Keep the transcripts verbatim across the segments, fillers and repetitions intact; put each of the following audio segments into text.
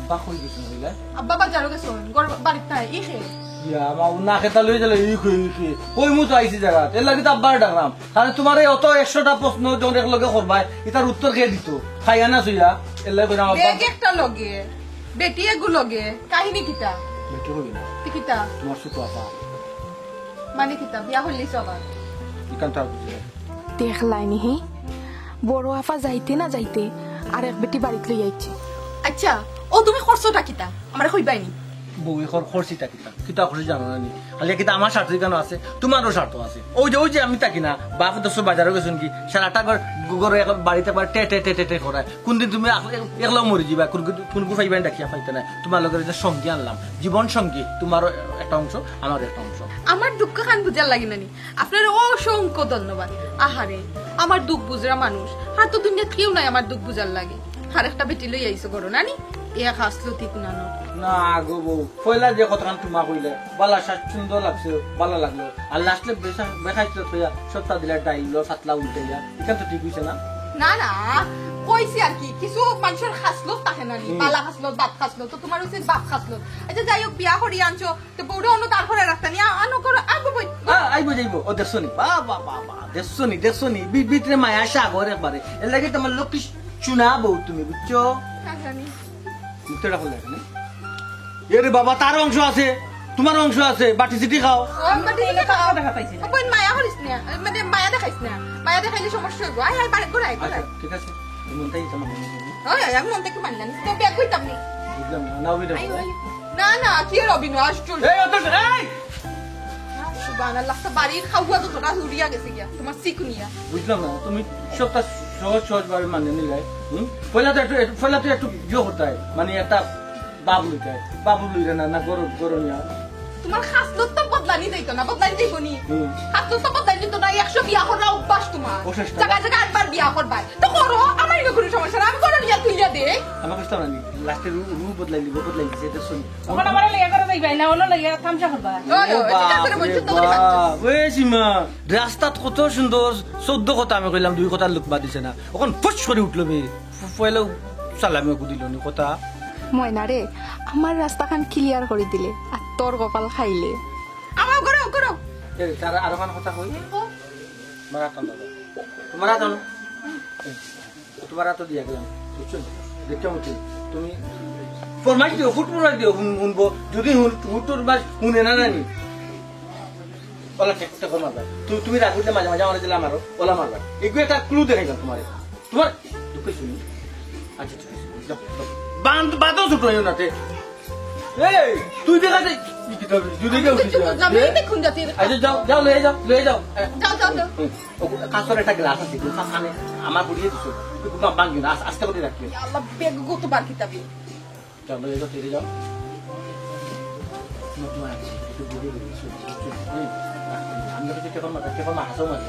পাক হয়ে গেছে না, বুঝলে? আব্বা বাজারো গেছইন, ঘর বাড়িত নাই, ই কে? ইয়া, মা, না খেতা লই গেলে ই কে, ই কে? কই মু তো আইছি জাগাত, এর লাগি তো আব্বার ডাকলাম। কারণ তোমার এই অত একশোটা প্রশ্ন যখন এক লগে করবায়, ইতার উত্তর কে দিত? খাইয়া না শুইয়া, এর লাগি কইলাম আব্বা। ব্যাগ একটা লগে, বেটি এগু লগে, কাহিনী কিতা? বেটি হইবে না। তে কিতা? তোমার ছোট আপা। মানে কিতা? বিয়া হইলিছ আবার? ইখান তো আর বুঝি না। দেখলায়নি হে, বড় আফা যাইতে না যাইতে আর এক বেটি বাড়িত লই আইছে। আচ্ছা, ও তুমি করছোটা কিতা? আমারে কইবায়নি? বউ এখন করছিটা কিতা? কিতা করছি জানো না নি? খালি কিতা আমার স্বার্থ এখানে আছে, তোমারও স্বার্থ আছে। ওই যে, ওই যে আমি থাকি না, বাপ দোস্ত বাজারো গেছইন কি, সারাটা ঘর, ঘরে এখন বাড়িতে একবার টে টে টে টে টে করায়। কোনদিন তুমি আক-, একলাও মরি যাইবা, কোন, কোন, কোন গুফাইবাইন ডাকিয়া পাইতে না। তোমার লগে যে সঙ্গী আনলাম, জীবন সঙ্গী, তোমারও একটা অংশ, আমারও একটা অংশ। আমার দুঃখ খান বুঝার লাগে না নি? আপনারে অসংখ্য ধন্যবাদ। আহারে, আমার দুঃখ বুঝরা মানুষ, আর তো দুনিয়াত কেউ নাই আমার দুঃখ বুঝার লাগি। আর একটা বেটি লই আইছো ঘরো, নানি? এক হাসলো ঠিক নানো। না গো বউ, পয়লা যে কথাখান তোমা কইলে, বালা সা-, সুন্দর লাগছে, বালা লাগলো। আর লাস্টে বেশা-, বেখাইছিল থইয়া, সবটা দিলা ডাইল, ফাতলা উল্টাইয়া। ইখান তো ঠিক হইছে না? না, না, কইছি আর কি, কিছু মানুষের খাসলত থাকে না নি, হুম। বালা খাসলত, বাপ খাসলত, তো তোমার হইছে বাপ খাসলত। আচ্ছা, যাই হোক, বিয়া করি আনছো, তো বউরে অন্য দাঁড় করে রাখতা নি, আ-, আনো করো, আ, বউ, বউ। আ, আইবো যাইবো, ও দেখছো নি? বা, বা, বা, বা, দেখছো নি, দেখছো নি? বি-, ভিতরে মায়া সাগর একবারে। এর লাগি তোমার লক্ষ্মী সোনা বউ তুমি, বুঝছো? না জানি। মুখটা রাখো না এখানে। এ রে বাবা, তার অংশ আছে, তোমার অংশ আছে, বাটি চিটি খাও। ও, বাটি চিটি খাও। দেখা পাইছি না। ও, বোন, মায়া করিস না, মানে, মায়া দেখাইস না। মায়া দেখাইলে সমস্যা হইব। আয়, আয়, বাড়ি ঘুরে আয়, ঘুরে আচ্ছা, আয়। ঠিক আছে। মনটাই তোমার মনে হয়। ওই, ওই, আমি মনটা একটু মানলাম। তো ব্যাগ কইতাম নি। বুঝলাম না, না, ওই আয়, ওই। না, না, কি আর অভিনয়, আশ্চর্য। এই, অত, এই! সুবহানাল্লাহ, তো বাড়ির খাওয়া তো তোরা উড়িয়া গেছে গিয়া, তোমার চিকুনিয়া। বুঝলাম না, তুমি সবটা সহজ সহজ ভাবে মানে নিলাই। হুম? পয়লা তো একটু, একটু, পয়লা তো একটু ইয়ে করতে হয়, মানে একটা বাবু লইতে হয়। বাবু লইলে না, না গরম, গরম ইয়া। তোমার খাসলত তো বদলানি যাইতো না, বদলানি যাইবো নি? হুম। খাসলত তো বদলানি যাইতো না, একশো বিয়া করা অভ্যাস তোমার। অশেষ না। জায়গা জায়গা আটবার বিয়া করবায়। তো করো, আমার ইনো কোনো সমস্যা না, আমি করো নিয়া তুলিয়া দেই। আমার কাছে তো না নি, লাস্টে রু-, রু বদলাই দিব, বদলাই দিছে, এটা শুনি। তখন আমার লইয়া করে যাইবায় না, অন্য লইয়া তামশা করবা। ওই, ওই, ও ঠিক আছে রে, বাপ বলছি রে তো বাপ। ওই সীমা, রাস্তাত কত সুন্দর চৌদ্দ কথা আমি কইলাম, দুই কথার লোক বাদ দিছে না। অখন ফুস করি উঠলো বে। ফু-, ফুয়াইলেও সালামি অগু দিল নি কথা। ময়না রে, আমার রাস্তাখান ক্লিয়ার করি দিলে, আর তোর কপাল খাইলে। আমার ঘরে, ঘরে। এ, তারা আরো খান কথা কই? হুম, কও। মারা তন দাদা। তোমার হাত আনো। তোমার হাতও দিয়া গেলাম, বুঝছো? দেখতে হচ্ছে। তুমি ফরমাইশ দিও, ফুট ফরমাইশ দিও, হুন-, হুনবো। যদি হুন-, ফুট ফরমাইশ হুনে না জানি, ওলা ঠিক, ঠিক মারবা। তু-, তুমি রাগ উঠলে মাঝে মাঝে আমার দিলে আমারও, ওলা মারবা। এগুলো একটা ক্লু দেখাইলাম তোমার। তোমার দুঃখ শুনি। আচ্ছা, ঠিক আছে। যাও, যাও। বান্ধ-, বাঁধো ছোট হইও না তে। এই, তুই দেখা দে, কি কি তবে? যদি কেউ আমি কিছু তো না, আমি এ? দেখুন যাতে আচ্ছা, যাও, যাও, লয়ে যাও, লয়ে যাও। এ, যাও, যাও, যাও। হুম, ও, কাঁচের একটা গ্লাস আছে, গ্লাস আনে, আমার বুড়িয়ে দিছো। তুই বাপ ভাঙবি না, আস-, আস্তে করে রাখবি। ইয়া আল্লাহ, ব্যাগ গো তো বার কিতাবে। যাও, লয়ে যাও, তেরে যাও। নতুন আছে, একটু বুড়ি হয়ে গেছে, বুঝছো? হুম, আমি তো কেবল মাথা, কেবল মাথা হাসাও মারি।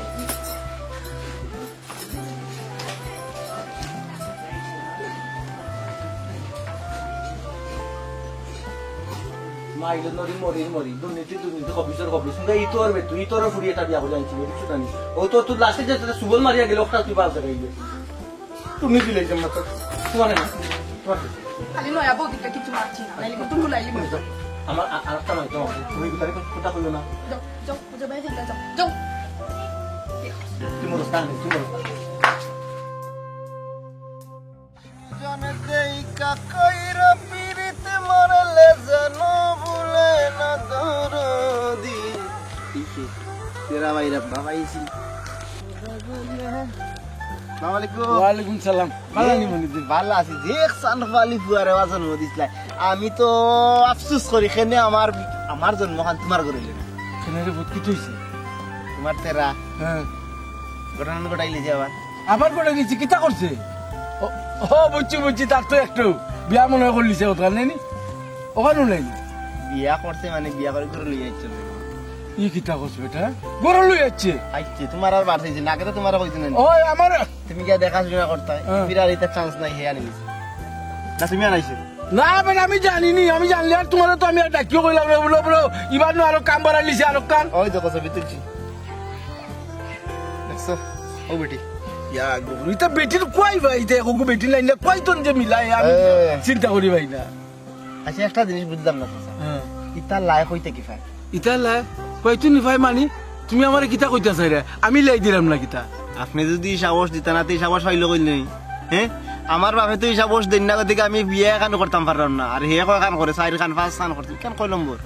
মাইলো নরি মরি মরি, দুর্নীতি দুর্নীতি, কবিসর কবিস। কিন্তু ই তোর বেতু, ই তোর ফুড়ি এটা বিয়া করে আনছি, বুঝছো না নি? ও তো তুই লাস্টে যে তোর সুবল মারিয়া গেল, ওটা তুই বাদ দেখাইলে। তুমি দিলে যে মাত্র, তোমার না, তোমার। খালি নয়া বউ দিকে কিছু মারছি না, নাইলে কিন্তু লুলাই লিবো। আমার আ-, আরেকটা নাই, তোমার। তুমি ভিতরে কথা কইও না। যাও, যাও। বুঝে ভাই, ঠিক আছে, যাও। তুমি মোর স্থান, তুমি মোর স্থান। জনে দেইকা কইরা পিরিত মরলে যেন ভুলে না দরদি। তেরা ভাই রে বাবা, ইসি। আসসালামু আলাইকুম। ওয়ালাইকুম সালাম। ভালা নি মনিদিন? ভালা আছি। যে এক চান ফালি ফুয়ারে ওয়া জন্ম দিছলা। আমি তো আফসোস করি, কেনে আমার, আমার জন্মখান তোমার ঘরে অইলো না। কেনে রে, বহুত কিতা অইছে? তোমার তেরা। হ্যাঁ। ঘটনা ঘটাইলে যে আবার। আবার ঘটাই দিছে, কিতা করছে? ও, ও, বুঝছি, বুঝছি, তার তো একটু বিয়া মনে হয় করলিছে, ওখানে নেই নি? ওখানেও নেই নি? বিয়া করছে মানে বিয়া করে ঘরে লই আইছে। ই কিতা করছে বেটা? ঘরে লই আইছে? আইছে, তোমার আর বার হইছে না, আগে তো তোমার কইছে না। ওই আমার তুমি গিয়া দেখাশোনা করতায়, হ্যাঁ। ফিরার এটা চান্স নাই, হে আনি দিছে। না, তুমি আনাইছো? না, বেটা, আমি জানি নি, আমি জানলে আর তোমারে তো আমি আর ডাকিও কইলাম না, বলো, বলো, ইবার নু আরো কাম বাড়াই লিছে, আরো কাম। ওই দেখো, ছবি তুলছি। দেখছো? ও বেটি। ইয়া, গরু, ইতা বেটির কই ভাই, ইতা এখন বেটির লাইন না, কই তোর যে মিলাই, আমি এ। চিন্তা করি ভাই না। আচ্ছা, একটা জিনিস বুঝলাম না, চাচা। হ্যাঁ। ইতা লাই কইতে কি পায়? ইতা লাই? কইতে নি পায় মানি? তুমি আমারে কিতা কইতা চাইরায়? আমি লাই দিরাম না কিতা? আপনে যুদি সাহস দিতা না, তে সাহস পাইলো কই নি? হ্যাঁ? আমার বাপে তো ই সাহস দেইন না, গতিকে আমি বিয়া এখান করতাম পাররাম না। আর হে কয়খান করে, চাইরখান, পাঁচখান করছে, ইখান কয় নম্বর?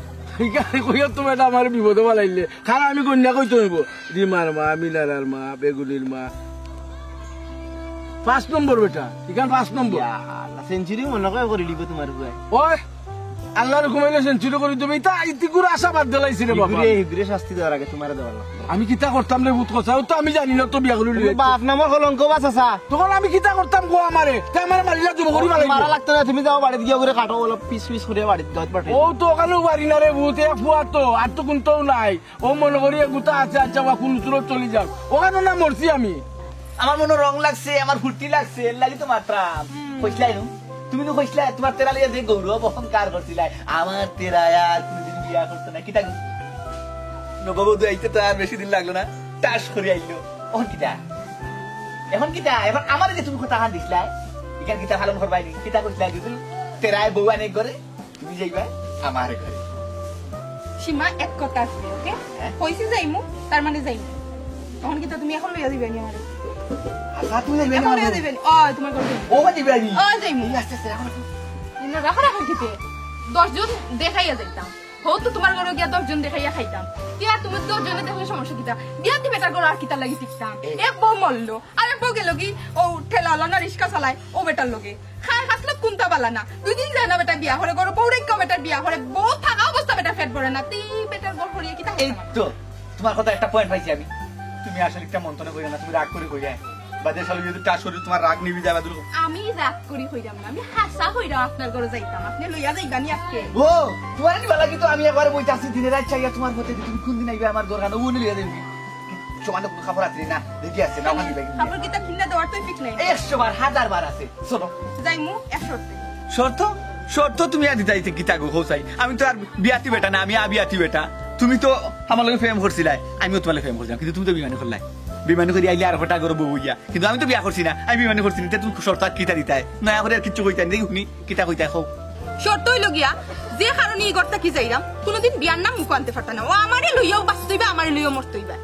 ইখান কইয়া তো বেটা আমারে বিপদো ফালাইলে। কারণ আমি কইন্যা কইতে অইবো। রিমার মা, মিনারার মা, বেগুনির মা। পাঁচ নম্বর বেটা, ইখান পাঁচ নম্বর। ইয়া আল্লাহ, সেঞ্চুরি মনো কয় করি দিবো তুমার পুয়ায়। ওই, আল্লার হুকুম অইলে সেঞ্চুরি করি দিবো। ইতা ইতিকুর আশা বাদ দিলাইছি রে বাবা। হিগুরে, হিগুরে শাস্তি দেওয়ার আগে তুমারে দেওয়া লাগবো। আমি কিতা করতাম রে ভূত কষা, ও তো আমি জানি না তো বিয়া করি তুমি লইয়া। বাপ নামর কলঙ্ক বা চাচা। তখন আমি কিতা করতাম গো আমারে? তে আমারে মারিলা জুম করি মারাইলো। মারা লাগতো না, তুমি যাও বাড়িত গিয়া করে কাটো, অলা পিস পিস করে বাড়িত গাঁত পাঠাই। ও তো ওখানেও বাড়ি না রে ভূত, এক ফুয়া তো, আর তো কুনটাও নাই। ও মনো করি এগুতা আছে, আচ্ছা, বা কুন চুরত চলি যাও। ওখানে না মরছি আমি। আমার মনো রং লাগছে, আমার ফুর্তি লাগছে, এর লাগি তো মারতাম। কইছলাই নু? তুমি তো কইছলা, তুমার তেরা লইয়া যে গৌরব অহংকার করছিলাই, আমার তেরা আর কুনুদিন বিয়া করতো না। কিতা গো? নববধূ আইতে তো আর বেশি দিন লাগলো না, টাস করি আইলো। অখন কিতা? অখন কিতা? অখন আমারে যে তুমি কথাখান দিছলায়, ইখান কিতা পালন করবায় নি? কিতা কইছলায় যে তুমি তেরায় বউ আনে ঘরে? তুমি যাইবা আমার ঘরে। সীমা, এক কথা আছে, ওকে? হ্যাঁ? কইছি যাইমু, তার মানে যাইমু। অখন কিতা তুমি অখন লইয়া যাইবায় নি আমারে? আচ্ছা, তুমি যাইবায় নি অখন আমার লইয়া ঘরে? যাইবায় নি? ও, তুমার ঘরে যাইমু। ও, যাইবায় নি? ও, যাইমু। এই আস্তে আস্তে রাখো, রাখো। ইনো রাখো, রাখো কিতে? দশ জন দেখাইয়া যাইতাম। হউ তো তুমার ঘরো গিয়া দশ জন দেখাইয়া খাইতাম। কিয়া তুমি দশ জনে দেখলে সমস্যা কিতা? বিয়াতি বেটার ঘরো আর কিতার লাগি টিকতাম? এই এক বউ মরলো, আর এক বউ গেলো কি? ও ঠেলাওয়ালা না রিক্সা চালায়, ও বেটার লগে। খায় খাসলত কুনতা বালা না। দুই দিন যায় না বেটা বিয়া করে, ঘরো বউ রাখিয়া বেটা বিয়া করে, বউ থাকা অবস্থা বেটা পেট ভরে না। তে বেটার ঘর করিয়া কিতা এই করতাম? তো, তুমার কথা একটা point পাইছি আমি। তুমি আসলে একটা মন্তনে কইও না, তুমি রাগ করি কইয়া। বাদে শালা যদি টাস করি তুমার রাগ নিবি যাবে দূর। আমি রাগ করি কইরাম না, আমি হাছা কইরাম আপনার ঘরো যাইতাম, আপনে লইয়া যাইবা নি আজকে? ও, তুমারে নিবা লাগি তো আমি একবারে বইতে আছি দিনে রাইত চাইয়া তুমার পথে, তুমি কুন দিন আইবা আমার ঘর খানো, ও লইয়া যাইবি। সমানে কুনু কাপড় আতরি না, দেখি আছে না, ওখানে দিবা কিন্তু। কাপড় কিতা কিনা দেওয়ার তো ঠিক নাই। একশো বার, হাজার বার আছে। চলো। যাইমু এক শর্তে। শর্ত? শর্ত তুমি আর দিতাইতে কিতা গো, কও চাই? আমি তো আর বিয়াতি বেটা না, আমি আবিয়াতি বেটা। তুমি তো আমার লগে প্রেম করছিলায়, আমিও তুমার লগে প্রেম করছিলাম, কিন্তু তুমি তো বেইমানি করলায়। বেইমানি করি আইলে আর হঠাৎ করে বউ অইয়া। কিন্তু আমি তো বিয়া করছি না, আমি বেইমানি করছি না, তে তুমি শর্ত আর কিতা দিতায়? নয়া করি আর কিচ্ছু কইতায় নি, দেখি হুনি, কিতা কইতায় কও। শর্ত অইলো গিয়া, যে কারণে ই ঘর থাকি যাইরাম, কুনুদিন বিয়ার নাম মুখো আনতে পারতা না। ও আমারে লইয়াউ বাঁচতে অইবা, আমারে লইয়াউ মরতে অইবা।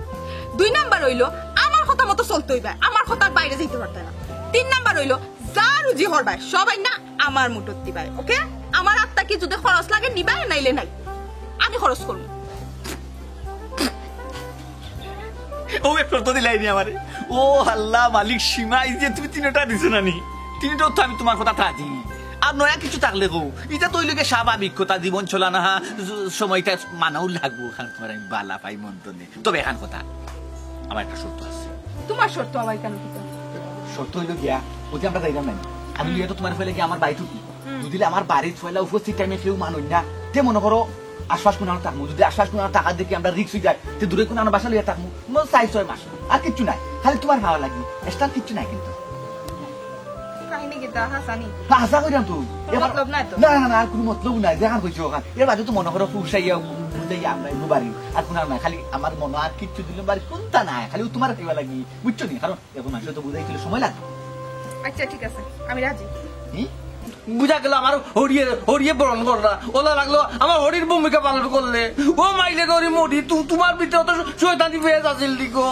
দুই নাম্বার অইলো, আমার কথা মতো চলতে অইবা, আমার কথার বাইরে যাইতে পারতা না। তিন নাম্বার অইলো, যা রুজি করবায়, সব আইনা আমার মুঠোত দিবায়, ওকে? আমার আত থাকি যদি খরচ লাগে নিবায়, নাইলে নাই, আমি খরচ করমু। ও এক শর্ত দিলায় নি আমারে। ও আল্লাহ, মালিক সীমা, এই যে তুমি তিনটা দিছো না নি, তিনটাও তো আমি তুমার কথা থাকি। আর নয়া কিছু থাকলে কও, ইতা তো অইলো গি স্বাভাবিক কথা, জীবন চলা না, হ্যাঁ, জ-, সময়টা মানাও লাগবো, কারণ তুমার আমি বালা পাই মন তো নেই। তবে এখান কথা, আমার একটা শর্ত আছে। তুমার শর্ত আবার কেন কিতা? শর্ত অইলো গিয়া, ওই যে আমরা যাইলাম না, আমি হুম। লইয়া তো তুমার ফেলে গিয়া আমার বাড়িত উঠি। হুম। যদি আমার বাড়িত ফেলা উপস্থিত টাইমে কেউ মানুষ না, তে মনো করো আশপাশ কুনানো থাকমু। যদি আশপাশ কুনানো থাকার দেখি আমরা রিক্স অই যায়, তে দূরে কুনানো বাসা লইয়া থাকমু। মো চাই ছয় মাস। আর কিচ্ছু নাই। খালি তুমার খাওয়া লাগি। এক্সট্রা কিচ্ছু নাই কিন্তু। কাহিনী কিতা? হাছানি? হ্যাঁ, হাছা কইরাম তো। কোনো এবার মতলব নাই তো? না, না, না, আর কোনো মতলব নাই। যেখান কইছো ওখান। এর বাদে তো মনো করো ফুসাইয়া, বুঝাইয়া আমরা এমনি বাড়ি। আর কোনো নাই। খালি আমার মনো আর কিচ্ছু দিলে বাড়ি কুনতা নাই। খালি ও তুমার খাইবা লাগি। বুঝছো নি? কারণ এখন মানুষে তো বুঝাইতে সময় লাগে। আচ্ছা, ঠিক আছে, আমি রাজি। হুম? বুঝা গেল আমার হরিয়ে, হরিয়ে বরণ করলা। ওলা লাগলো আমার হরির ভূমিকা পালন করলে। ও মাইলে গরি মরি, তু-, তুমার ভিতরে অত শয়তানি বেশ আছিল দিগো।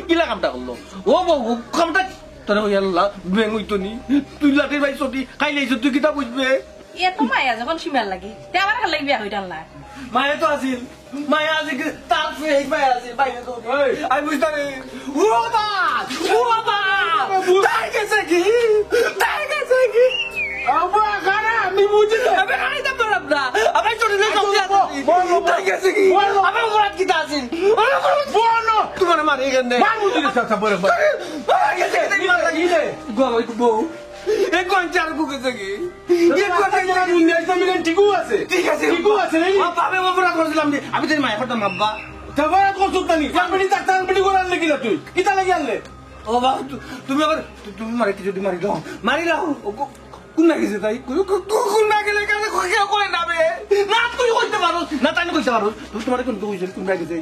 কিলা কামটা করলো? ও বউ, কামটা তোরে কই আল্লাহ, ব্যাং অইতো নি। তুই লাঠির ভাই ছুটি, খাইলে আইছো, তুই কিতা বুঝবে? এত মায়া যখন সীমার লাগি, তে আমার খালি বিয়া হইতাম না। মায়া তো আছিল, মায়া আছে কি? তার ফেক মায়া আছে, বাইরে তো। এই। আমি বুঝতাম এই। ও বাবা! ও বাবা! তাই গেছে কি? তাই গেছে কি? আব্বা, খানা, আমি বুঝি না। আমি খাইতাম পারলাম না। আমার শরীরে আচ্ছা, শক্তি আছে। বল, বল, বল। তাই গেছে কি? বল, বল। আমার অপরাধ কিতা আছে? আমার অপরাধ বল না। তোমার মার এখানে। মার বুঝি না, চাচা, বল, বল। আমার গেছে কি? এই রে। গো, আমার বউ। এই কোন চার বুকে থেকে? এই কোন চার বুকে? উনিশ মিলিয়ন ঠিকও আছে। ঠিক আছে। ঠিকও আছে, নাকি? বাবা, আমি অপরাধ করছিলাম রে। আমি তোর মায়া করতাম, আব্বা। তা অপরাধ করছিস না নি? জানবি নি, ডাক্তার আনবি নি, করে আনলে কিনা তুই? কিতা লাগি আনলে? ও বাবা, তু-, তুমি আবার, তু-, তুমি মারে কি যদি মারি দাও? মারি দাও। ও কো-, কোন না গেছে তাই? কো-, কো-, কো-, কোন না গেলে কেন কো-, কেউ করে না বে? না, তুই কইতে পারো। না, তাই না কইতে পারো। তুই তোমার কোন কইছে? কোন না গেছে?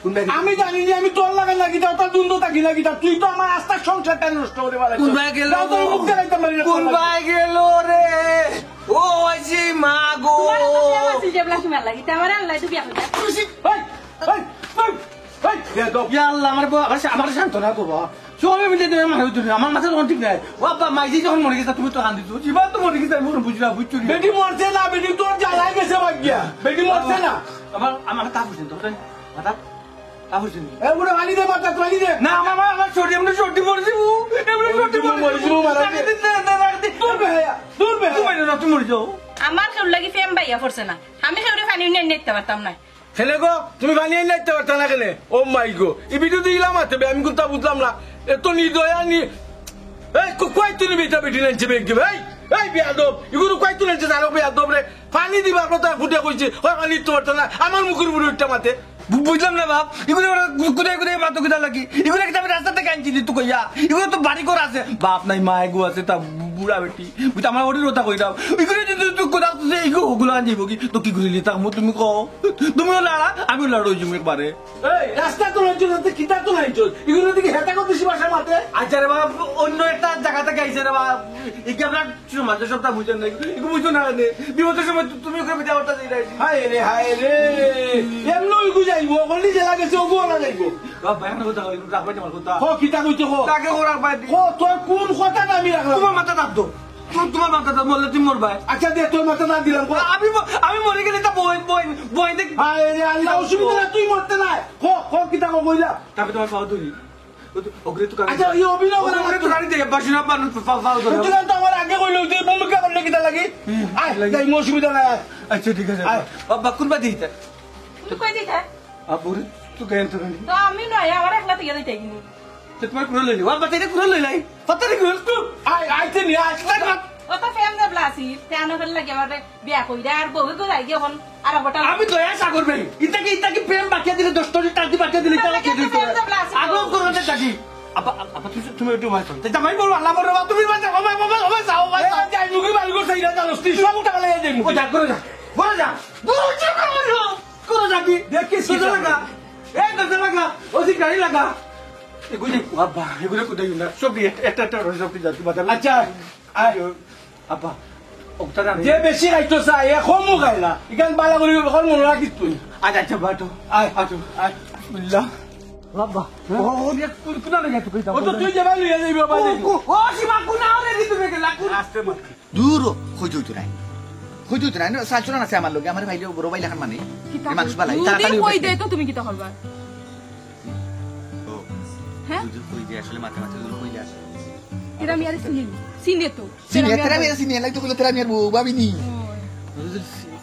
কোন না গেছে? আমি জানি নি, আমি তোর লাগি লাগি দাও, তোর সুন্দর থাকি না কিতা? তুই তো আমার আস্তা সংসারটা নষ্ট করে বেলাইছস। কোন বায় গেল? যাও, তোর মুখ দেখাইতাম পারি না। কোন বায় গেল রে? ও, ওই যে মা গো। তোমার তো প্রেম আছিল যে বলা তোমার লাগি, তে আমার আল্লাহ তো বিয়া করবে। এই, এই, এই, এই, বেয়াদব। ইয়া আল্লাহ, আমার বউ, আমার শা-, আমার শান্ত না গো বাবা। সবাই মিলে তুমি আমার হইতো না, আমার মাথা তখন ঠিক নাই। ও আব্বা, মাইজি যখন মরে গেছে, তুমি তো কান্দিছো। জীবন তো মরে গেছে, আমি কোনো বুঝি না, বুঝছো নি? বেটি মরছে না, বেটি তোর জ্বালায় গেছে ভাগিয়া। বেটি মরছে না। আমার, আমার তা বুঝছেন তো, মাথা? এ, বুড়া, পানি দে, মাথা, পানি দে। না, আমার, আমার, আমার সর্দি, এমনি সর্দি পড়ে যাবো। এমনি সর্দি পড়ে যাবো। মরে যাবো, মারা যাবো। দূর বেহায়া, দূর বেহায়া। তুমি মরে যাও, তুমি মরে যাও। আমার কেউর লাগি প্রেম বাইয়া পড়ছে না। আমি কেউরে পানি উনি নিতে পারতাম না। খেলে গো, তুমি পানি আইন নিতে পারতা না কেনে? ও মাই গো, এই ভিডিও দিয়ে ইলাম আছে বে, আমি কোনটা বুঝলাম না। এত নির্দয়া নি-, এই কু-, কই তুমি বেটা বেটি নাইছে বেগ দিবে? এই, এই বেয়াদব, এগুলো কই তুই নাইছে জানো বেয়াদব রে? পানি দিবার কথা ফুটে কইছে, হয় পানি দিতে পারতা না, আমার মুখের উপরে উঠতে মাতে। বু-, বুঝলাম না বাপ, এগুলো ওরা কু-, কোথায় কোথায় মাতো কোথায় লাগি? এগুলো একটা আমি রাস্তা থেকে আনছি তুই কইয়া, এগুলো তো বাড়ি ঘর আছে, বাপ নাই মা এগু আছে, তা বু-, বুড়া বেটি, বুঝতে আমার ওটির কথা কইলাম, এগুলো যদি তুই কোথাও তুই এইগো ওগুলো আন যাইব কি? তো কি করিলি তা মো তুমি কও, তুমিও লড়া, আমিও লড়ো ওই জমি একবারে। এই, রাস্তা তো নাইছো, রাস্তা কিতা তো নাইছো? এগুলো দিকে হেতা করতে সে ভাষা মাতে? আচ্ছা রে বাবা, অন্য একটা জায়গা থেকে আইছে রে বাবা। এই কি আপনার সমাজে সবটা বুঝেন না? এগুলো বুঝো না কেন? বিপদের সময় তু-, তুমি ওকে বিদায় করতে দিলে। হায় রে, হায় রে। এমন ওইগু যাইবো, ওখানে জেলা গেছে, ওগু ওলা যাইবো। বাবা, ভয়ানক কথা কইল, রাখবাই আমার কথা। হ, কিতা কইছো হ? তাকে ও রাখবাই। হ, তোর কোন কথাটা আমি রাখলাম? তোমার মাথা দাব দো। তো-, তোমার মাথা দাব, মরলে তুমি মরবাই। আচ্ছা দে, তোর মাথা দাব দিলাম, ক। আমি ম-, আমি মরে গেলে তা বইন, বইন, বইন দেখ। হায় রে আল্লাহ, অসুবিধা না, তুই মরতে নাই। ক, ক, কিতা ক কইলা? তারপরে তোমার পাও ধরি। ও তো, ওগুলো তো কানে আচ্ছা, এই অভিনয় করে ওগুলো তো কানে দিয়ে বাসি না পান, পা-, পাও ধরে। সুতরাং তো আমার আগে কইলো যে ভূমিকা করলে কিতা লাগে? হুম, আয়, লাগে। যাই, অসুবিধা নাই, আয়। আচ্ছা, ঠিক আছে। আয়। বাবা, কোন বাদি এটা? তুমি কই দিতে? আবুরে, তুই কেন তো কেন? তো আমি নয়, আমার একলা তুই দিতে গিনি। তো তোমার কুড়ো লইলি, বাবা, তাই কুড়ো লইলাই। পাতা রে কুড়ো, তুই। আয়, আয়, তে নিয়ে আয়। ও তো ফেম দে ব্লাসি, তে আনো ফেল লাগে আমার বিয়া কইরা আর বউ গো যাই গিয়ে এখন আর আবার আমি দয়া সাগর ভাই। ইতাকে, ইতাকে প্রেম বাকিয়ে দিলে, দশ তরি টাকা বাকিয়ে দিলে, ইতাকে ইতাকে খেয়ে দিতে প্রেম হবে। দে ব্লাসি। আগ্রহ করো না থাকি। আপা, আপা, তুমি, তুমি একটু ভাই শোন। তা ভাই বলো, আল্লাহ বলো, তুমি ভাই যাও, ভাই, ভাই, ভাই যাও, ভাই যাও। এই, যাই, মুখে বাড়ি করে যাই, রাজা, লস্তি, সব উঠা ফেলে যাই, মুখে। ও যা, করে যা, করে যা। বলছো করো, করো যা কি? দেখিস কি দরজা করে? লাগা। এই দরজা লাগা, ওসি গাড়ি লাগা। এগুলি, বাবা, এগুলো কোথায় না? সব একটা, একটা, একটা করে সব যাচ্ছে, বাজার। আচ্ছা, আয়। আপা, ওটা না যে বেশি খাইতো চায়, এ কমও খায় না। ইখান বালা করি এখন মনে রাখিস তুই। আচ্ছা, আচ্ছা, বাটো। আয়। আচ্ছা, আয়। বিসমিল্লাহ। বাবা। ও, ও, রে, কোন, কোন আগে তুই কইতা? ও তো তুই যাবে, লইয়া যাইবি, বাবা, ও, যাইবি। ও, ও, সীমা, কোন আগে রে তুমি গেলা? কোন আস্তে মা। দূর হ, কই যাইতো নাই। কই যাইতো নাই। না, সালছো না আছে আমার লগে, আমার ভাইলে বড় ভাই লাখান মানে। কিতা এই মাংস বালাই, দুদিন তাড়াতাড়ি কই উঠে। দে তো তুমি কিতা করবা? ও। হ্যাঁ? দুদিন কই দে, আসলে মাথা মাথা দুদিন কই দে আসলে। এরা আমি আরে চিনি। চিনে তো। চিনি, তেরা তেরা মেয়েরা চিনি, এলাই তো কইলো তেরা মেয়ের বউ, ভাবিনি। ও।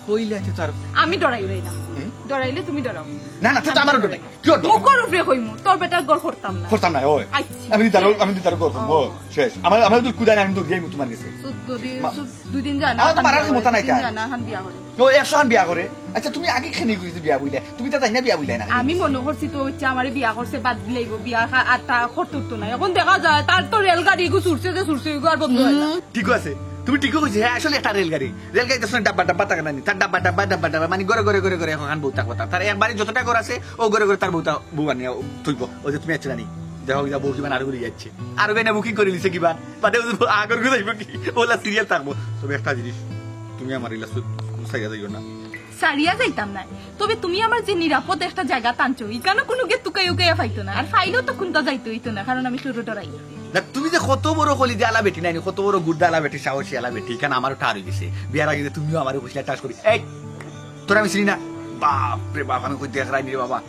কইলে আছে তার আমি ডরাই রই না। হুম? ডরাইলে তুমি ডরাও। না, না, তুই তো আমারও ডরাই। কি ডর? মুখর উপরে কইমু, তোর বেটার ঘর করতাম না। করতাম না, ওই। আচ্ছা। আমি দিদারও, আমি দিদারও করতাম, ও। ও, শেষ। আমার, আমার তো কুদায় না, আমি তো গেমু তোমার গেছে। চোদ্দ দিন, মা- চোদ্দ, দুই দিন যায় না, আমার তো হান মারার বিয়া ক্ষমতা করে, নাই দুই দিন তার। যায় না, হান বিয়া করে। তো একশো হান বিয়া করে। আচ্ছা, তুমি আগে খেনে কইছো বিয়া বইলে। তুমি তো তাই না বিয়া বইলে না। আমি মনে করছি তো হচ্ছে আমারে বিয়া করছে, বাদ দিলাইবো, বিয়া খা-, আর তা করতে উঠতো না। এখন দেখা যায় তার তো রেলগাড়ি এগু ছুটছে যে ছুটছে, এগু আর বন্ধ হয় না। হুম, ঠিক আছে, তুমি ঠিকই কইছো। হ্যাঁ, আসলে একটা রেলগাড়ি, রেলগাড়ি তো শুনে ডাব্বা ডাব্বা থাকে না নি? তার ডাব্বা ডাব্বা, ডাব্বা ডাব্বা, মানে ঘরে ঘরে ঘরে ঘরে এখন বউ থাকবো তার। তার একবারে যতটা ঘর আছে, ও ঘরে ঘরে তার বউটা, বউ আনিয়া থইব। ওই যে তুমি আছো না নি? দেখো, ইয়া বউ কিমান আরো ঘুরে যাচ্ছে। আরো বেনে বুকিং করে নিছে কিবা? মানে ও আগর ঘুরে যাইব কি? ওলা সিরিয়াল থাকবো। তবে একটা জিনিস, তুমি আমার ইলা সু-, সাইয়া যাইও না। সারিয়া যাইতাম না। তবে তুমি আমার যে নিরাপদ একটা জায়গা টানছো, এখানে কোনো গিয়ে তুকাই উকাইয়া পাইতো না। আর ফাইলেও তো কোনটা যাইতো হইতো না, কারণ আমি কেউরে ডরাই না। না, তুমি যে কত বড় কলিজা আলা বেটি নাইনি, কত বড় গুদ্দা আলা বেটি, সাহসী আলা বেটি, এখানে আমারও ঠার হয়ে গেছে। বিয়ার আগে যে তুমিও আমারও কইছিলা ঠাস করি, "এই, তোরা আমি চিনি না।" বাপ রে বাপ, আমি কই দেখ রাইনি রে বাবা।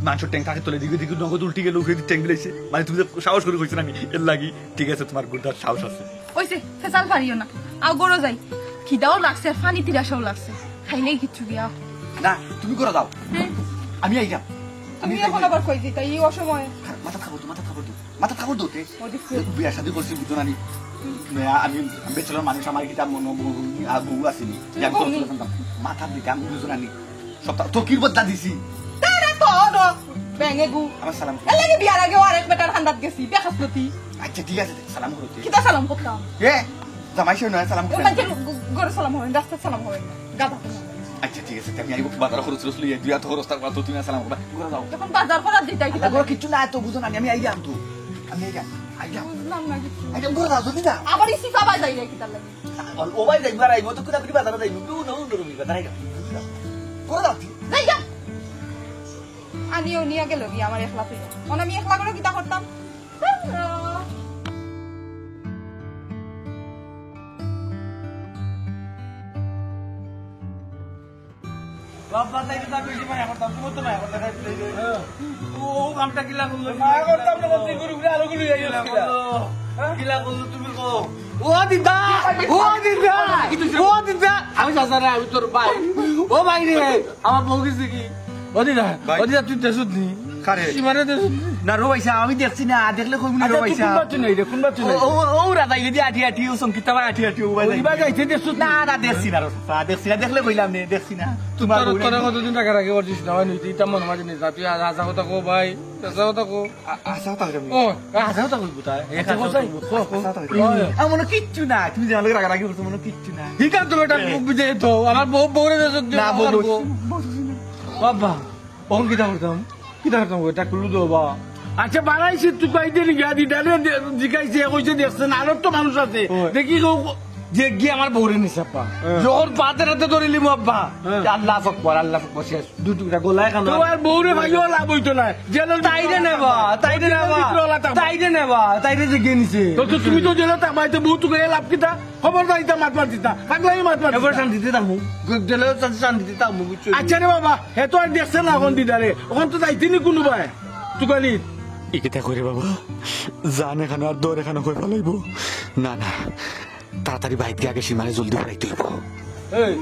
মাংস ট্যাং থাকে তোলে দিকে দিকে নগদ উল্টি গেল, উঠে ট্যাং দিলাইছে। মানে তুমি যে সাহস করে কইছো না আমি, এর লাগি ঠিক আছে, তোমার গুদ্দার সাহস আছে। ওই যে, ফেসাল পারিও না। আও, গরো যাই। খিদাও লাগছে, আর পানি তিরাসাও লাগছে। খাইলেই কিচ্ছু দিয়া। না, তুমি করে দাও। হ্যাঁ। আমি আইলাম। আমি তুমি এখন আইলাম। আবার কই দিতা, এই অসময়ে? খারাপ, মাথা থাকো তো, মাথা থাকো তো, মাথা থাকো তো, তে। ওই যে বিয়া শাদী করছি, বুঝো না নি? হুম। না, আমি, আমি বেচলার মানুষ, আমার কিতা মনো বউ, আর বউ আসেনি। তুমি যে আমি বউ নি? করছিলাম, মাথা দিকে আমি বুঝো না নি? সপ্তাহ, তো কির বদলা দিছি? তারে তো, তো, ব্যাঙে গু। আমার সালাম। এর লাগি বিয়ার আগে আরেক বেটার হান্দাত গেছি, দেখাস না তুই। আচ্ছা, ঠিক আছে, সালাম করো তুই। কিতা সালাম করতাম? এ, জামাই সে নয়, সালাম ও করো। বাচ্চার গ-, ঘরে সালাম হবে না, রাস্তার সালাম হবে না, গাধা তো না। আচ্ছা, ঠিক আছে, তে আমি আইবো, বাজার খরচ খরচ লইয়া, দুই হাত খরচ, তারপর তো তুমি আসসালাম করবা। ঘুরে যাও। এখন বাজার করার দিতাই কিতা? আরে, ঘরে কিচ্ছু নাই তো, বুঝো না, আমি, আমি আইলাম তো। আমি আইলাম, আইলাম। বুঝলাম না কিচ্ছু। আইলাম, ঘরে যাও, জলদি যাও। আবার এই সিফা বাজাই যায় কিতার লাগি? ও, ও ভাই যাইবো, আর আইবো তো, কোথা থেকে বাজারে যাইবো? কেউ না, অন্য রুমে বাজারে যাইবো। ঘরে যাও তুই। যাই যা। আনিও নিয়া গেল কি আমার একলা তুই? মানে আমি একলা করে কিতা করতাম? বাবা, তাই তো আমি বেশি মায়া করতাম, তুমি তো মায়া করতে খাই দিলে। ও, ও কামটা কিলা করলো? মায়া করতাম না, তুই গুরু গুরু আরো গুরু হয়ে গেল। কিলা করলো? হ্যাঁ? কিলা করলো তুমি কো? ও দিদা, ও দিদা, ও দিদা, আমি চাচা না, আমি তোর ভাই। ও ভাই রে, আমার বউ গেছে কি? ও দিদা, ভাই। ও দিদা, তুই দেশত নি? কারে? সীমারে দেশত নি? না, রো ভাইসা, আমি দেখছি না, দেখলে কইবো নি, রো আচ্ছা, তুই ভাইসা। কোন বাচ্চা নাই রে, কোন বাচ্চা ও, নাই? ও, ও, ওরা যাই যদি আটি আটি, ও সঙ্গীতা ভাই আটি আটি, ও ভাই ও যাই। ইবা যাইতে দেশত না, নি? না, না, দেখছি না, রো ভাইসা, দেখছি না, দেখলে কইলাম নে, দেখছি না। তুই তোমার তোর, বউ তোরা নাই। কতদিন রাগারাগি করছিস না, ভাই, নিতে ইতা মনে মাঝে নিস না, তুই আ-, আশা কথা কো, ভাই, আশা কথা কো। আ-, আশা কথা কইবি? ও, আশা কথা কইবো তাই? এক আচ্ছা, আশা কথা কইবো, কইবো, কো, কো। আশা কথা কইবো। ওই। আমার মনে কিচ্ছু না, তুমি যে আমার লগে রাগারাগি করছো, মনে কিচ্ছু না। ঠিক আছে, তো বেটা, এ। বুঝে তো, আমার বউ, বউরে দেশত না, আমার বউ, বউ। বউ। বাবা। অখন কিতা করতাম? কিতা করতাম? এটা খুলু দেও বা। আচ্ছা, বাড়াইছি তুকাইতে গিয়া দিদারে দে-, জিকাইছে, কইছে দেখছেন, আরো তো মানুষ আছে। ওই। দেখি গো, যে গিয়ে আমার বউরে নিছে আব্বা। হ্যাঁ। যখন পাতে রাতে ধরিলি মো আব্বা। হ্যাঁ। আল্লাহ আকবার, আল্লাহ আকবার, শেষ। দুই টুকরা গলায় কানো। তোমার বউরে ভাইও লাভ হইতো না। জেলের তাইরে নেবা, তাইরে জেলের নেবা, ভিতরে ওলা থাকবা। তাইরে নেবা, তাইরে যে গিয়ে নিছে। তো, তো তুমি তো জেলে থাকবা, এতে বউ তুকাইয়া লাভ কিতা? খবরদার ইতা মাত মাতিস না, পাগলামি মাত মাতিস এবার না। শান্তিতে থাকবো। জেলে শান্তি-, শান্তিতে থাকবো, বুঝছো? আচ্ছা রে বাবা, হে তো আর দেখছে না অখন দিদারে, অখন তো যাইতে নি কুনু ভাই, তুকালি। ই কিতা কইরে বাবা, জান এখানো আর দর এখানো কই ফালাইবো? না, না, তাড়াতাড়ি বাইত গিয়া আগে সীমারে জলদি ফালাইতে অইবো। এই,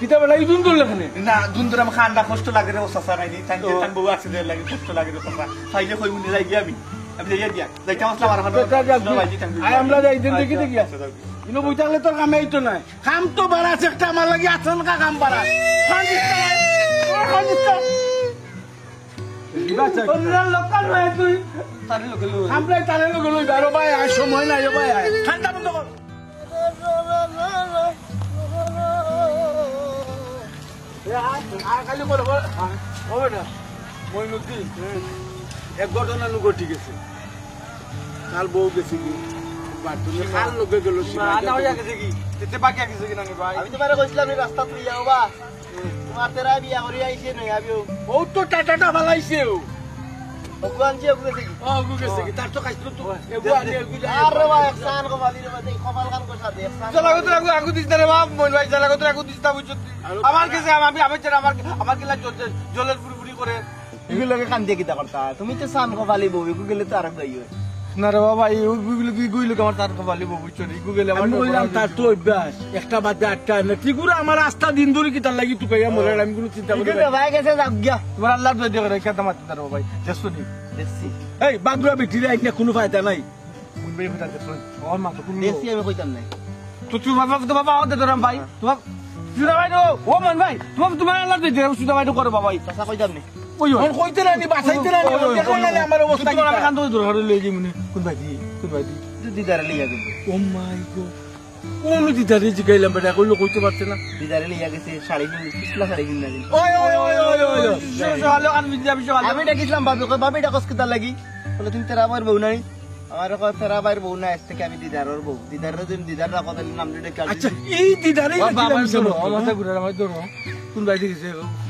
কিতা বেটা, ই দুন দূর লাগনে? না, দুন দূর আমার কান্দা কষ্ট লাগে রে, ও চাচা নাই নি, তান ও। তান বউ আছে রে, লাগে কষ্ট লাগে রে, চাচা। ফাইলে কই মুনি যাই গিয়া আমি, আমি যাই গিয়া। যাইতাম আসলাম আর যা, যা, যা, যা। ভাইজি, thank you। আয়, আমরা যাই, দিন আচ্ছা, দেখি, দেখি। আচ্ছা, যাও। ইনো বই থাকলে তোর কামে আইতো নায়। কাম তো বাড়াছে একটা, আমার লাগি আচমকা কাম বাড়ায়। কাম দিস না, কাম দিস না। দিবা চাই। অন্যের লোক কার নয় তুই? তারে লোকে লই। আমরা তারে লোকে লই, বারো ভাই, আর সময় নাই, ও ভাই, আয়। ঠান্ডা বন্ধ কর। এ, আর, আর খালি বলো, বলো। হ্যাঁ, হবে না। মইনুদ্দিন, এক ঘটনা নু ঘটি গেছে। কাল বউ গেছে কি? বাথরুমে কার লগে গেল? সীমা আদা হইয়া গেছে কি? এতে বাকি গেছে কি না রে ভাই? আমি তোমারে কইছিলাম এই রাস্তা তুই যাও বা। তোমার তেরা বিয়া করি আইছে নই আবিও। ও তো টাটাটা ফালাইছে ও। ওগু আনছি, ওগু গেছে কি? ও, ওগু গেছে কি? তার তো খাইছিল তো। এগু আনি, এগু যায়। আরে ভাই, একসান কপালি রে ভাই, কপাল খান কষা দে, একসান। জ্বালা কত রাখু, আগু দিস না রে বাপ, মইন ভাই, জ্বালা কত রাখু দিস না, বুঝছো? আমার গেছে, আমি, আমি, আমার, আমার গেলা জল-, জল-, জলের ফুরি ফুরি করে। এগুলোকে কান দিয়ে কিতা করতা? তুমি তো সান কপালি বউ, এগু গেলে তো আরো গাই হয়। না রে বাবা, এই ওগুলো কি গুইলো আমার সান কপালি বউ, বুঝছো? এগু গেলে আমার আমি কইলাম, তার তো অভ্যাস, একটা বাদে আটটা আনে। ঠিক করে আমার আস্তা দিন ধরে কিতার লাগি তুকাইয়া মরে, আমি কোনো চিন্তা করি এগুলো না। ভাই গেছে, যাও গিয়া। তোমার আল্লাহর দোয়া দিয়ে করে, খেতে মারতে পারবো ভাই, দেখছো নি? দেখছি। এই, বাগুড়া বেটিরে আইন না, কোনো ফায়দা নাই। কোন ভাই কথা দেখছো? আমার মা তো কোনো দেখছি, আমি কইতাম নাই। তো তুই বাবা, তো বাবা, আমাদের ধরাম ভাই। হ্যাঁ। তোমার, তুই না ভাই, ও, ও মন ভাই, তোমার, তোমার আল্লাহর দোয়া দিয়ে, সুদা ভাই, তো করো বাবা। চাচা কইতাম নি। ওই, ওই। মন কইতে না নি, বাঁচাইতে না নি, ওই, ওই, ওই, দেখো ওই, না নি, ওই। আমার অবস্থা তুই তোমার কিতা। কান্দো ধরে, ধরে লই যাই মনে। কোন ভাই দি? কোন ভাই দি? তুই দিদারে লইয়া গেলি। ও মাই গড। কোন দিদারে জিগাইলাম, বেটা, কইলো কইতে পারছে না। দিদারে লইয়া গেছে, শাড়ি কিন-, পিছলা শাড়ি কিনা দিন। ওই, ওই, ওই, ওই, ওই, ওই। সে, সে, হলো, কান বিদ্যা, বিষয় হলো। আমি ডাকিছিলাম ভাবি, কই, "ভাবি, ডাকস কিতা লাগি?" বলে, "তুমি তেরা ভাইর বউ নাই?" আমার কয়, "তেরা ভাইর বউ না, আজ থেকে আমি দিদারর বউ।" দিদাররে দিন, দিদার রাখো, তাহলে নাম দিয়ে ডাকি। আচ্ছা, এই দিদারে ও বাবা, ডাকিলাম ধরো, ও মাথা ঘুরে, আমার ধরো। কোন বাড়ি গেছে?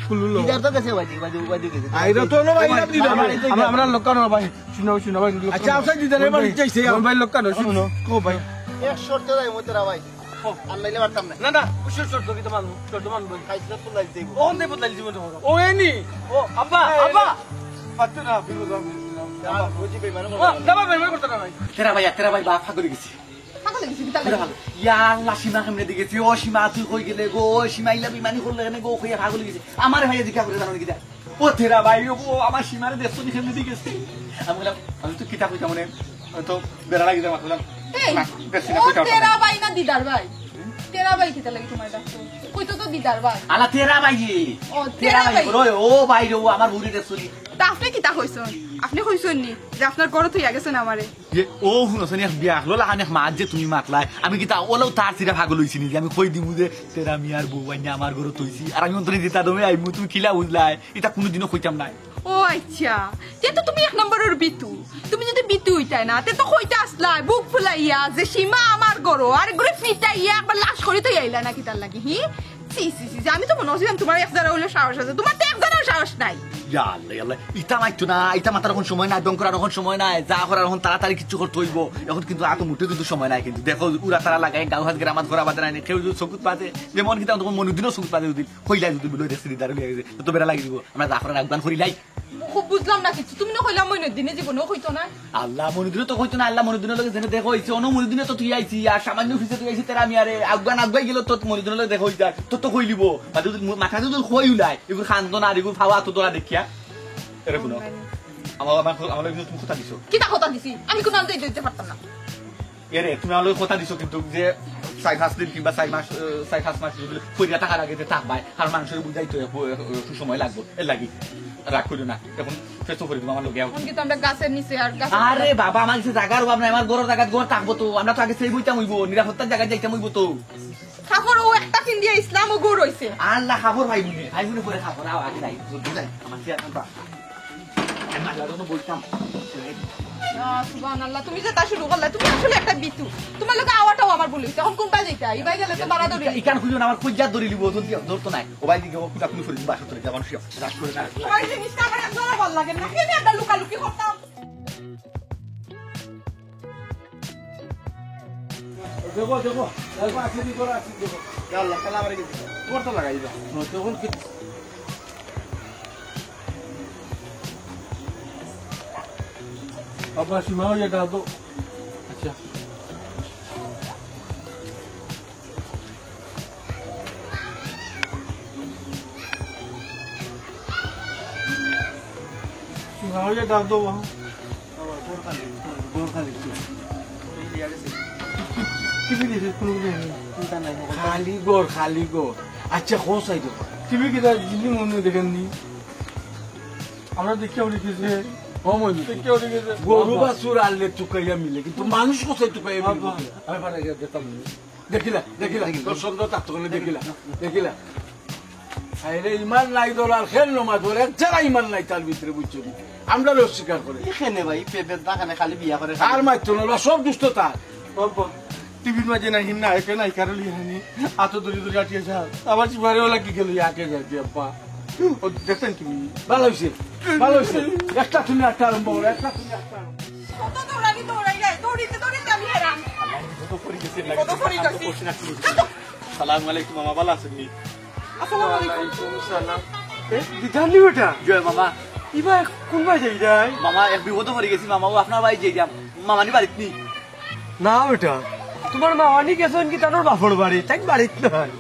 কুলুলো। দিদার তো গেছে, বাড়ি, বাড়ি, বাড়ি গেছে। আইরা তো হলো ভাই, দিদার। আমরা, আমরা লোক কানো ভাই। শুনো, শুনো ভাই, লোক আচ্ছা, কানো। আচ্ছা, দিদারে ভাই, ভাই, চাইছে। ভাই, লোক কানো, শুনো। ও ভাই। এক শর্তে যাই, মতেরা ভাই। ও। আর নাইলে পারতাম না। না, না, অবশ্যই শর্ত কি তোমার? শর্ত মানবো। খাইছলত তো লাইল যাইবো। ও, অন্ধে বদলাই জীবন তোমার। ও, এনি। ও, আব্বা, এই, আব্বা। পারতো না, বিপদ হবে। আর বুঝি বেইমানি ও, করবে না। না, ভাই, বেইমানি করতো না, ভাই। তেরা ভাই, তেরা ভাই, বাপ ফাগল গেছি। ফাগল গেছি, কিতা তেরা লাগে? ভাই। ইয়া আল্লাহ, সীমা কেমনে দেখেছি? ও সীমা, তুই কই গেলে গো? ও সীমা, ইলা বেইমানি করলে কেনে গো? কইয়া ফাগল গেছি। আমার ভাই এদিকে করে জানো কিতা? ও তেরা ভাই, ও, ও আমার সীমারে দেখছো নি কেমনে দেখেছি? আমি বললাম, আমি তো কিতা কইতাম মনে, আমি তো বেড়া লাগি যাওয়া করলাম। এই, না, দেখছি না, ও কইতাম তেরা না। ভাই না দিদার ভাই? তেরা ভাই কিতা লাগি তোমার ডাকতো? কইতো তো দিদার ভাই। আলা তেরা ভাই। ও, তেরা তেরা ভাই। ভাই। ওরে, ও ভাই রে, ও আমার বুড়ি দেখছো নি? তা আপনি কিতা কইছইন? আপনি কইছইন নি যে আপনার ঘরো থইয়া গেছইন আমারে? এ, ও হুনছো নি, এক বিয়া হলো লাখান এক মাত যে তুমি মাতলায়। আমি কিতা ওলাও তার চিরা পাগল অইছি নি যে আমি কই দিমু যে তেরা মিয়ার বউ আইনা আমার ঘরো থইছি? আর আমি অন্তরে দিতা দমে আইমু, তুমি কিলা বুঝলায়? ইতা কুনুদিনও কইতাম নায়। ও আচ্ছা, তে তো তুমি এক নম্বরর বিতু। তুমি যদি বিতু অইতায় না, তে তো কইতা আসলায় বুক ফুলাইয়া যে সীমা আমার ঘরো, আর ঘরে ফিটাইয়া একবার লাশ করি তো আইলা না কিতার লাগি, হি? ছি, ছি, ছি, ছি, আমি তো মনে করছিলাম তোমার এক জারা অইলে সাহস আছে, তোমার তো এক জারাও সাহস নাই। ইয়া আল্লাহ, ইয়া আল্লাহ, ইতা মাততো না, ইতা মাতার অখন সময় নাই, দম করার অখন সময় নাই, যা করার অখন তাড়াতাড়ি কিচ্ছু করতে অইবো। অখন কিন্তু আতো মুঠেও কিন্তু সময় নাই, কিন্তু দেখো উড়া তারা লাগাই গাউ হাত গ্রামাত ঘোরা বাদে নাই, কেউ যদি চকুত বাজে, যেমন কিন্তু তখন মনুদিনও চকুত বাজে যদি কইলাই যদি বলে দেখছি দিদার লিয়া গেছে, তো বেড়া লাগি দিব, আমরা যা করার আহ্বান করিলাই। খুব বুঝলাম না কিছু। তুমি না কইলা মইনুদ্দিনে জীবনেও কইতো না। আল্লাহ মইনুদ্দিনে তো কইতো না, আল্লাহ মইনুদ্দিনর লগে যেনে দেখা অইছে, অনো মইনুদ্দিনে তো তুই আইছি, আর সামান্য পিছে তুই আইছি, তেরা মিয়ারে আগুয়ান আগুয়াই গেল তো মইনুদ্দিনর লগে দেখা অইছে, তো তো কইলিব। মাথা যদি, মাথা যদি কই উলাই, এগুর খান্দন আর এগুর ফাওয়া তো তোরা দেখিয়া। এরে হুনো, আমার, আমার, আমার লগে তুমি কথা দিছো। কিতা কথা দিছি? আমি কোনো আনতে দিতে পারতাম না। এরে, তুমি আমার লগে কথা দিছো কিন্তু যে চার পাঁচ দিন কিংবা চার মাস, আহ, চার পাঁচ মাস যদি ফরিয়া থাকার আগে যে থাকবায়, কারণ মানুষের বুঝাইতো একটু, একটু সময় লাগবো, এর লাগি। রাগ করিও না, এখন ফেস তো করে দিবো আমার লগে আও। এখন কিন্তু আমরা গাছের নিচে আর গাছের আরে বাবা, আমার কাছে জাগার অভাব নাই, আমার ঘরর জাগাত ঘর থাকবো তো, আমরা তো আগে সেই বইতাম অইবো, নিরাপত্তার জাগাত যাইতাম অইবো তো। কাপড় ও একটা পিন্দিয়া ইসলাম ও গো রইছে। আল্লাহ কাপড় ভাই বুনে, ভাই বুনে পরে কাপড়, আও আগে যাই, জলদি যাই, আমার চেয়ার খান পা। আমি মাঝে মাঝে বলতাম। আহ, সুবহানাল্লাহ, তুমি যে তা শুরু করলা, তুমি আসলে একটা বিতু। তোমার লগে আওয়াটাও আমার ভুল অইছে। এখন কোনটা যেটা? ইবাই গেলে তো বাড়া ধরি। ইকান খুঁজো না, আমার খুঁজা ধরি লিবো, জলদি আও, ধরতো নাই। ও ভাই দিকে, ও কুটা কুনি ফরিদ বাসা ধরে যাবান শুয়ে। রাগ করে না। ওই জিনিসটা আমার একদম ভালো লাগে না। কেন একটা লুকালুকি করতাম? দেখো, দেখো, দেখো, আছে নি, দেখো, আছে নি, দেখো। ইয়া আল্লাহ, তালা আমার গেছে। তোমার তো লাগাই দাও। তখন কি? বাবা, সীমা হয়ে যাও তো। আচ্ছা। সীমা হয়ে যাও তো, বাবা। বাবা, তোর খালি, তোর, তোর খালি কি? এই যে আছে। কি বিলি রে, কোনো বিলি নেই। চিন্তা নাই, বাবা। খালি ঘর, খালি ঘর। আচ্ছা, কোন সাইডে? টিভি কি তার জিন্দি মনে দেখেননি? আমরা দেখে উঠে গেছে। ও মনে দেখে উঠে গেছে। গরু বাছুর আনলে তুকাইয়া মিলে, কিন্তু মানুষ কোথায় তুকাইয়া মিলে? বাবা। আমি পারে গিয়ে দেখতাম না। দেখিলা, দেখিলা, তোর সন্দেহ থাকতো কেন? দেখিলা, দেখিলা। আরে ইমান নাই দলাল, খেল নমাজ বলে, এক জায়গা ইমান নাই তার ভিতরে, বুঝছো নি? আমরা অস্বীকার করে। এখানে ভাই, পেপের দোকানে খালি বিয়া করে। আর মারতো না, ওরা সব দুষ্ট তার। বাবা, টিভির মাঝে নাই, হিম না, একে নাই, কারলি হানি, আতো দড়ি দড়ি আটিয়ে যা। আবার জিবারে ওলা কি গেল, আটিয়ে যা, আব্বা। ও, দেখছেন তুমি? ভালো হইছে, ভালো হইছে। একটা তুমি একটা আরম্ভ করো, একটা তুমি একটা আরম্ভ করো। কত দৌড়ানি দৌড়াইলে, দৌড়িতে দৌড়িতে আমি হেরান। কত পড়ি গেছে, কত পড়ি গেছে। সালাম আলাইকুম মামা, ভালো আছেন নি? আসসালামু আলাইকুম। ওয়ালাইকুম সালাম। এ, দিদার নি বেটা? জয় মামা। ইবা কোন বাড়ি যাই যায়? মামা, এক বিপদে পড়ি গেছি মামা, ও আপনার বাড়ি যাই যাম। মামা নি বাড়িত নি? না বেটা, তোমার মামা নি গেছেন কি তার বাপর বাড়ি, তাই বাড়িত নাই।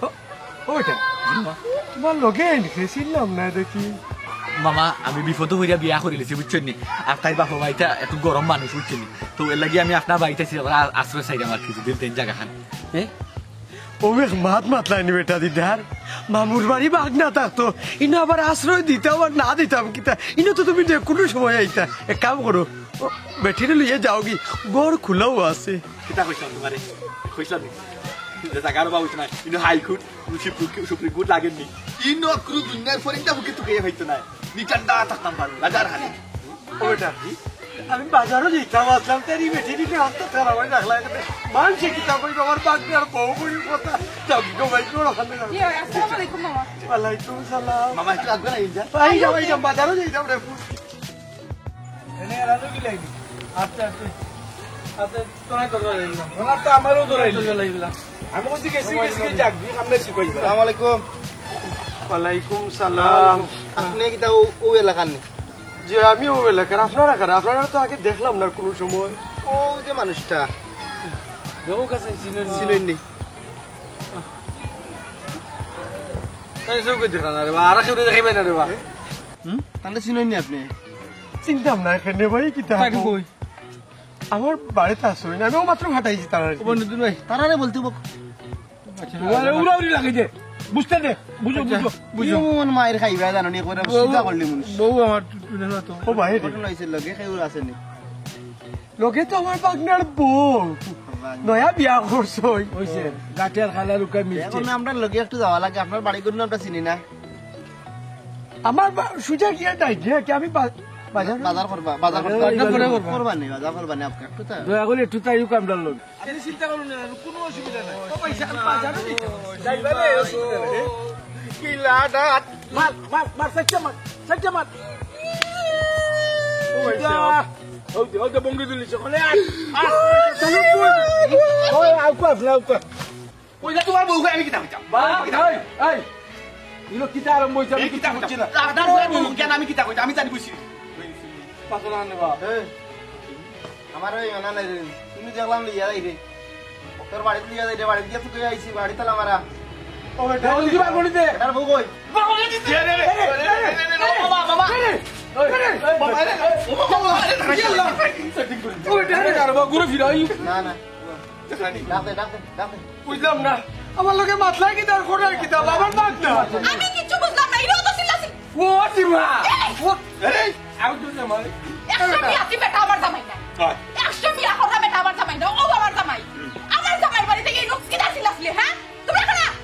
ও, ও বেটা, তোমার লগে এনকে চিনলাম না দেখি। মামা, আমি বিপদে পড়িয়া বিয়া করি লিছি, বুঝছেন নি? আর তাই বাপর বাড়িটা একটু গরম মানুষ, বুঝছেন নি? তো এর লাগি আমি আপনার বাড়িতে আছি, আবার আ-, আশ্রয় চাইলাম আর কি, যদি দেন জায়গা খান। এ? ও এক মাত মাতলাইনি বেটা দিদার। মামুর বাড়ি বাগনা থাকতো, ইনো আবার আশ্রয় দিতাম আর না দিতাম কিতা? ইনো তো তুমি যে কোনো সময় আইতা। এক কাম করো, ও বেটিরে লইয়া যাওগি, ঘর খোলাও আছে। কিতা কইছলাম তোমারে? কইছলাম নি? যে জাগার অভাব অইতো না, ইনো হাইকোর্ট, সুপ্রিম কোর্ট লাগের নি। ইনো কুনু দুনিয়ার ফরিদা বুকে তুকাইয়া পাইতো না। নি ঠান্ডা থাকতাম পারো, রাজার হালে। ও বেটা, আমি বাজারো যাইতাম, আসলাম, তার ই বেটি দিকে হাতটা খারাপ হয়ে রাখলা। এখানে মানষে কিতা কইবো, আমার বাগনার বউ বড়ি কথা। যাও, গো ভাই, করো, ওখানে যাও। ইয়ে, আসসালামু আলাইকুম, মামা। ওয়ালাইকুম সালাম। মামা, একটু আগে না, এই যা। ভাই, যাও, এই যা, বাজারো যাইতাম রে। এনে এরা তো কি লাগি? আচ্ছা, আচ্ছা। আচ্ছা, তোরা তো ধরে দিলাম। ওনার তো আমারও ধরে দিলাম। আমি বলছি, গেছি, গেছি, গেছি, যাক, দিয়ে সামনে শিখাই দিলাম। আসসালামু আলাইকুম। ওয়ালাইকুম সালাম। আপনি কিতা ও, ও এলাকার নি? জি, আমি ও এলাকার। আপনারা কারা? আপনারা তো আগে দেখলাম না কোনো সময়। ও যে মানুষটা। দেখো কাছে চিনেন নি? চিনেন নি? তাই চোখে দেখা না রে বা, আর কেউ দেখাইবে না রে বা। হুম? তাহলে চিনেন নি আপনি? চিনতাম না এখানে ভাই, কিতা তাই কই? আমার বাড়িতে আসো না, আমি ও মাত্র ফাটাইছি তারা। ও বন্ধু ভাই, তারারে বলতে বক। আচ্ছা, উড়াউড়ি লাগে যে। বুঝতে দে। বুঝো, আচ্ছা, বুঝো, বুঝো। এমন মাইর খাইবা জানো নি, একবারে বউ, সিধা করলি মানুষ। বউ আমার টুটু দেখো তো। ও ভাই, রে। ঘটনা হইছে লগে, কেউ আসেনি। লগে তো আমার পার্টনার বউ। ভাই। নয়া বিয়া করছই। হইছে। গাটিয়ার খালা লুকাই মিষ্টি। এখন আমরা লগে একটু যাওয়া লাগে, আপনার বাড়ি কোন আমরা চিনি না। আমার বা-, সুজা গিয়া নাই, যে কি আমি বা-, বাজার বাজার করবা, বাজার করবা। বাজার করবা। করবা নি, বাজার করবা নি, আপনি একটু তা- দয়া করে একটু তাই কামড়ার লোক। আপনি চিন্তা করুন না, কোনো অসুবিধা নাই। ও ভাই, আমি বাজারও দিতাম। যাই বলে, অসুবিধা নাই। কি লাডা? মার, মার, মার, সাইডটা মার, সাইডটা মার। ও ভাই, যা। সাহেব। ওই যে, ওই যে বঙ্গি তুলিস, ওখানে আয়, আয়। ওই, আউকা, আউকা। ওই যে তোমার বউকে আমি কিতা কইতাম? বাবা, এই, এই, ইনো কিতা আরম্ভ হইছে? আমি এই কিতা কিতা কইছি না। আপনার বউর মুখ জ্ঞান আমি কিতা কইতাম? আমি জানি বুঝছি। পাতলা আনে বাবা। এই, আমার ওই মানা নাই রে। তুমি দেখলাম লইয়া যাই রে। তোর বাড়িত লইয়া যাই রে, বাড়িত গিয়া তুই আইছি, বাড়ি তালা মারা। ও বেটা, ওই কি বার করি দে? এটার বউ কই? বাবা, এই যে রে, রে, রে, রে, রে, রে, রে, রে, বাবা, বাবা। রে, রে, রে, রে, বাবা, রে, রে, ও বাবা, রে, রে, রে, রে, রে, রে, রে, ঘুরে ফিরাই। না, না। ডাক দে, ডাক দে, ডাক দে। বুঝলাম না। আমার লগে মাতলাই কিতা, করার কিতা, আমার বাদ না। আমি কিচ্ছু বুঝলাম না, ইনো তো চিল্লাছি। ও, সীমা। এই! ও, এই, আমি তো জামাই। একশো বিয়াতি বেটা আমার জামাই না। হয়। একশো বিয়া করা বেটা আমার জামাই না, ও আমার জামাই। আমার জামাই বাড়িত গিয়া ইনো কিতা চিল্লাছিলি, হ্যাঁ? তুমি এখন আ-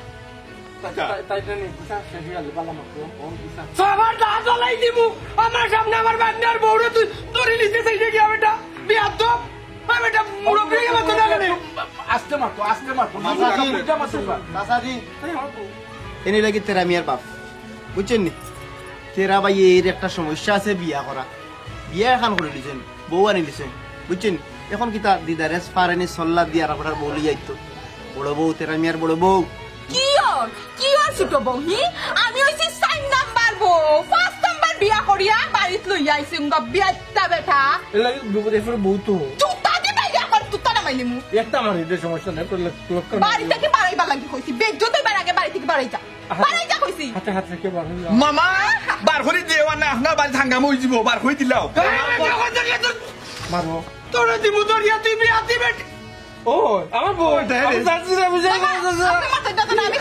তাই, তাই, তাই, তাই, নেই, বুঝা, শেষ হয়ে গেল, বালা মাত্র, ও, বুঝা। তো আমার দাঁত জ্বালাই দিমু, আমার সামনে আমার বান্দার বউরে তুই ধরে নিতে চাইলে গিয়া বেটা, বিয়াদব। ওই বেটা, মুরব্বি হয়ে গেল তো না কেন? আস্তে মারতো, আস্তে মারতো। চাচাজি, বুঝা মারতো না। চাচাজি, এনে লাগি তেরা মিয়ার বাপ, বুঝছেন নি? তেরা ভাই এর একটা সমস্যা আছে বিয়া করা। বিয়া এখন করে লিছেন, বউ আনি লিছেন, বুঝছেন? এখন কিতা দিদারে ফারেনি সল্লা দিয়া রাখবার বউ লইয়া আইতো। বড় বউ, তেরা মিয়ার বড় বউ। কি ওর? কি ওর ছোট বউ, হি? আমি হইছি চার নাম্বার বউ, পাঁচ নাম্বার বিয়া করিয়া বাড়িত লইয়া আইছি, উঙ্গা বিয়াইত্তা বেটা। এর লাগি বিপদে পড়ে বউ তো। জুতা দি বাইরে এখন, জুতা নামাই নিমু। একটা আমার এদের সমস্যা নাই, তোর লোক, লোক বাড়ি থেকে বাড়াইবার লাগি কইছি, বেজ্জত হইবার আগে বাড়ি থেকে বাড়াই যা। বাড়াই যা কইছি। হাতে হাত রেখে বার হয়ে যাও। মামা, বার করে দেওয়া না, আপনার বাড়ি হাঙ্গামা হয়ে যাবো, বার করে দিলাও। এই, এই, এই, এই, এই, এই, মারো। তোরা দিমু দরিয়া, তুই বিয়া দিবে। ও, আমার বউ। ওটা রে। আমি চাচ্ছি না, আমি চাচ্ছি না, চাচ্ছি না। আপনি মারতে যাবেন না, আমি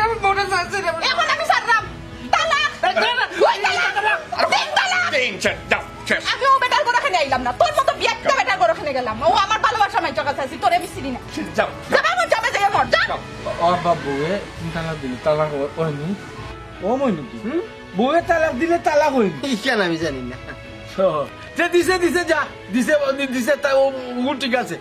আমার বউটা চাচ্ছি না। এখন আমি ছাড়লাম। তালাক। এই, তালাক। ওই তালাক। তিন তালাক। তিন, চার, যাও, শেষ। আমি ও বেটার ঘরো খানে আইলাম না। তোর মতো বিয়াইত্তা বেটার ঘরো খানে গেলাম। ও আমার ভালোবাসা মাইজা কাছে আছি, তোরে আমি চিনি না। যাও। যাবে মন যাবে, যাইয়া মর, যা। যাও। ও আব্বা, বউয়ে তিন তালাক দিল, তালাক ও-, ওইনি? ও মইনুদ্দিন? হুম? বউয়ে তালাক দিলে তালাক হইনি? ই কেন আমি জানি না। ও, যে দিছে, দিছে, যা। দিছে, দি-, দিছে, তা ও, ও ঠিক আছে।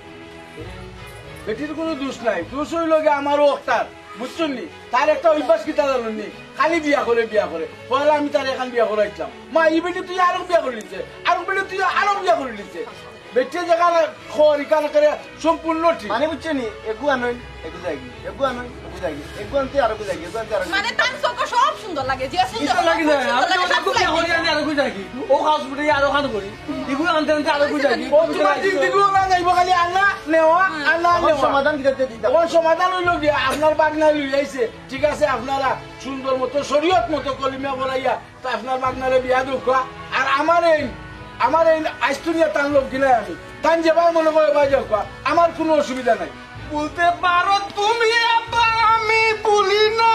বেটির কোনো দোষ নাই, দোষ হইল গিয়া আমার ও একটার, বুঝছইন নি? তার একটা অভ্যাস কিতা জানইন নি? খালি বিয়া করে, বিয়া করে। পয়লা আমি তার এখান বিয়া করাইছিলাম। মা, ই বেটি তুই আরো বিয়া করে নিছে, আরো বেটি তুই আরো বিয়া করে নিছে। বেটি যেখানে খড়, এখানে করে সম্পূর্ণ ঠিক। মানে বুঝছো নি? এগু আনইন, এগু যাইগি, এগু আনইন, এগু যাইগি, এগু আনতে আর এগু যাইগি, এগু আনতে আর এগু মানে যাইগি। তার চোখে সব সুন্দর লাগে, যে সুন্দর সুন্দর লাগে না, সুন্দর আমি লাগে, তো সব দেখো সুন্দর বিয়া লাগে। করি আনি আর এগু যাইগি। ও খাস ফুটে আর ওখান করি। এগু আনতে আনতে আর এগু যাইগি। ও তোমার দিন দিগু ওরা যাইবো খালি আনা নেওয়া, আনা এখন নেওয়া। সমাধান কি দিতে দিতে? এখন সমাধান হইল কি, আপনার বাগনা লই আইছে, ঠিক আছে, আপনারা সুন্দর মতো শরীয়ত মতো কলিমা পড়াইয়া তা আপনার বাগনারে বিয়া দেউক্কা। আর আমার এই, আমার এই আইস্তুনিয়া তান লোক গিলাই আমি। তান যেবার মনে করে বাই যাউক্কা, আমার কোনো অসুবিধা নাই। বলতে পারো তুমি আব্বা, আমি বলি না।